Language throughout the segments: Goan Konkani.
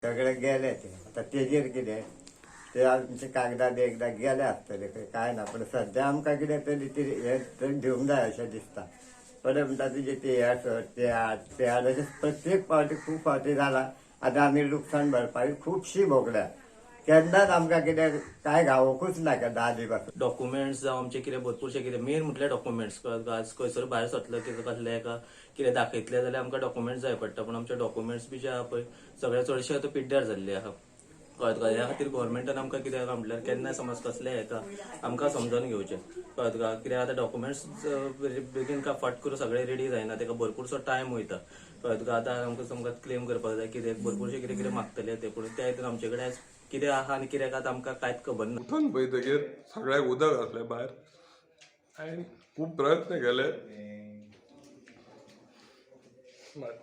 सगळे गेले ते. आता तेजेर कितें ते आमचे कागदां बी एकदां गेले आसतले खंय काय ना, पण सद्या आमकां कितें तरी ती हें तरी दिवंक जाय अशें दिसता. परत म्हणटा तुजे ते हे सर ते हाड ते हाड अशें प्रत्येक फावटी खूब फावटी जाला. आतां आमी लुकसाण भरपाई खुबशी भोगल्या, केन्नाच आमकां कितें कांय गावोकूच ना केन्ना आदी पासून. डॉक्युमेंट्स जावं आमचे कितें भरपूरशे कितें मेन म्हटल्यार डॉक्युमेंट्स. आज खंयसर भायर सरतलो कितें कसलें एका कितें दाखयतले जाल्यार आमकां डॉक्युमेंट्स जाय पडटा, पूण आमचे डॉक्युमेंट्स बी जे आहा पळय सगळे चडशे आतां पिड्ड्यार जाल्ले आहा, कळ्ळें तुका. ह्या खातीर गोवोरमेंटान आमकां कितें आहा म्हटल्यार केन्ना समज कसलें येता आमकां समजून घेवचें, कळ्ळें तुका. कित्याक आतां डॉक्युमेंट्स बेगीन का फट करून सगळे रेडी जायना, तेका भरपूरसो टायम वयता, कळ्ळें तुका. आतां आमकां समज क्लेम करपाक जाय कितें भरपूरशें कितें कितें मागतले ते, पूण त्या हितून आमचे कडेन कितें आहा आनी कित्याक आतां आमकां कांयच खबर ना. उठून पळयतकीर सगळ्याक उदक आसलें भायर. हांवें खूब प्रयत्न केले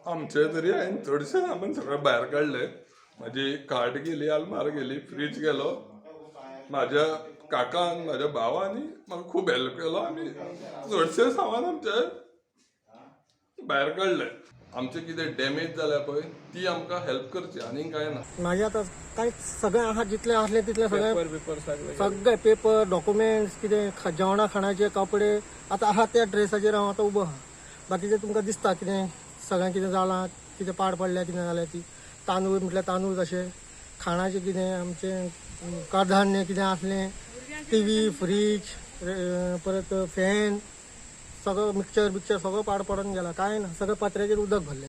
आमचे तरी, हांवें चडशें सामान सगळें भायर काडलें. म्हाजी खाट गेली, आलमार गेली, फ्रीज गेलो. म्हाज्या काकान म्हाज्या भावांनी म्हाका खूब हेल्प केलो आनी चडशें सामान आमचें भायर काडलें. आमचें कितें डॅमेज जाल्या पळय ती आमकां हेल्प करची, आनीक कांय ना. मागीर आतां कांय सगळें आहा जितलें आसलें तितलें सगळें पेपर बिपर सगळे. सगळे पेपर डॉक्युमेंट्स कितें जेवणा खाणाचे कपडे आतां आहा त्या ड्रेसाचेर हांव आतां उबो आहा. बाकीचें तुमकां दिसता कितें सगळें कितें जालां, कितें पाड पडल्या, कितें जालें ती तांदूळ म्हटल्यार तांदूळ तशें खाणाचें कितें आमचें कडधान्य कितें आसलें, टीवी, फ्रीज, परत फॅन, सगळो मिक्सचर बिक्चर सगळो पाड पडून गेला. कांय ना, सगळें पत्र्याचेर उदक भरलें.